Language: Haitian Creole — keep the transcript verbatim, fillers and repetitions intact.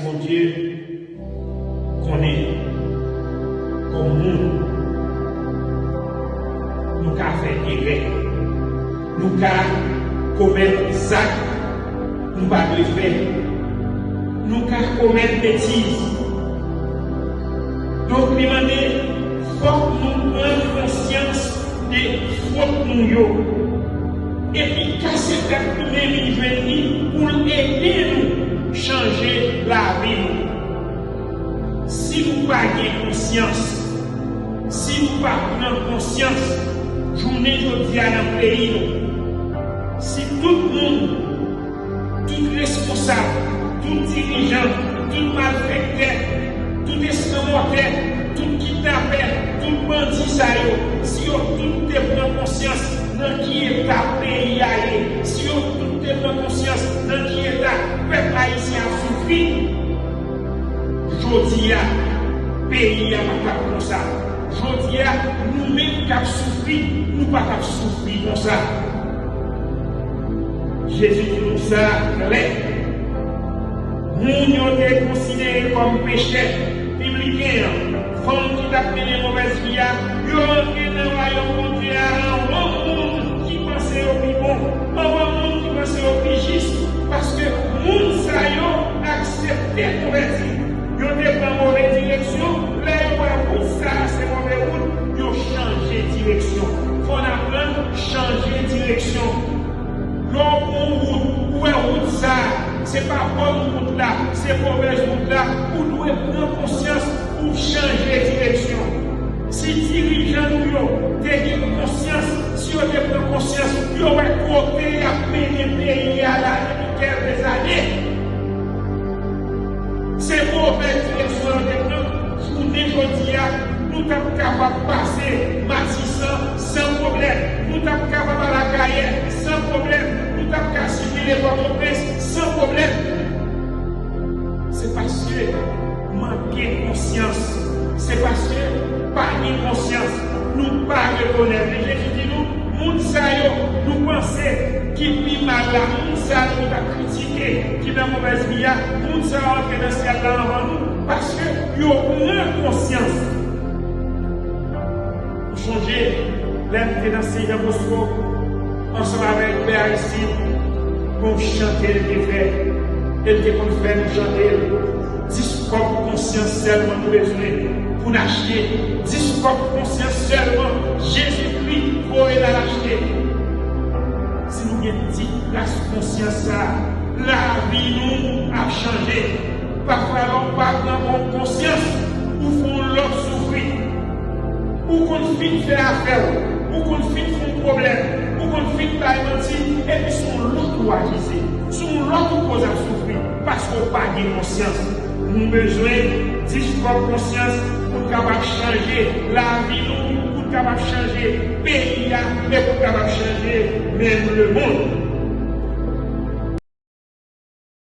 Bondye konnen kòm moun, nou ka fè erè. Nou ka komèt zak nou pa dwe fè. Nou ka komèt betiz. Donk, li mande, fòk nou pran konsyans de fòt nou yo. Epi kase tèt nou men vin jwenn li pou l ede nou chanje lavi nou. Si nou pa gen konsyans, si nou pa pran konsyans, jounen jodi a nan peyi nou, si tout moun, tout responsab, tout dirijan, tout malfektè, tout eskanmòtè, tout kidnapè, tout bandi sa yo, si yo tout te pran konsyans nan ki eta peyi a ye, si yo tout te pran konsyans nan ki eta pèp ayisyen ap soufri, jodi a, peyi a pa t ap konsa. Jodi a, nou menm k ap soufri, nou pa t ap soufri konsa. Jezi di nou sa klè. Moun yo te konsidere kòm pechè, pibliken an, fanm ki t ap mennen movèz vi a, yo rantre nan wayòm Bondye a anvan moun ki panse yo pi bon, anvan moun ki panse yo pi jis, paske moun sa yo aksepte konvèti. Yo te pran move direksyon, lè yo wè wout sa a se move wout, yo chanje direksyon. Fò n aprann chanje direksyon. Lè w pran yon wout, ou wè wout sa a, se pa bòn wout la, se movèz wout la, ou dwe pran konsyans pou w chanje direksyon. Si dirijan nou yo te gen konsyans, si yo te pran konsyans, yo wè kote y ap mennen peyi a la depi kèlke zane. Se movèz direksyon yo te pran. Jounen jodi a, nou t ap kapab pase Matisan san pwoblèm. Nou t ap kapab al Akayè san pwoblèm. Nou t ap ka sikile Pòtoprens san pwoblèm. Se paske manke konsyans. Se paske pa gen konsyans. Nou pa rekonèt li. Jezi di nou, moun sa yo, nou panse ki pi mal la, moun sa yo nou t ap kritike, ki nan movèz vi a, moun sa yo antre nan syèl la anvan nou, paske yo pran konsyans. M sonje, lè m te nan Sen Jan Bosco, ansanm avèk Pè Aristide, gon chante l te fè, e l te konn fè nou chante l. Dis kòb konsyans sèlman nou bezwen pou n achte. Dis kòb konsyans sèlman Jezikri voye n al achte. Si nou gen ti kras konsyans sa a, lavi nou ap chanje. Pafwa, lè w pa pran bon konsyans, ou fè yon lòt soufri. Ou konn fin fè afè w, ou konn fin fè yon pwoblèm, ou konn fin bay manti, epi se yon lòt ou akize, se yon lòt ou koz ap soufri, paske w pa gen konsyans. Nou bezwen dis kòb konsyans pou n kapab chanje lavi nou, pou n kapab chanje peyi a, e pou n kapab chanje menm lemonn.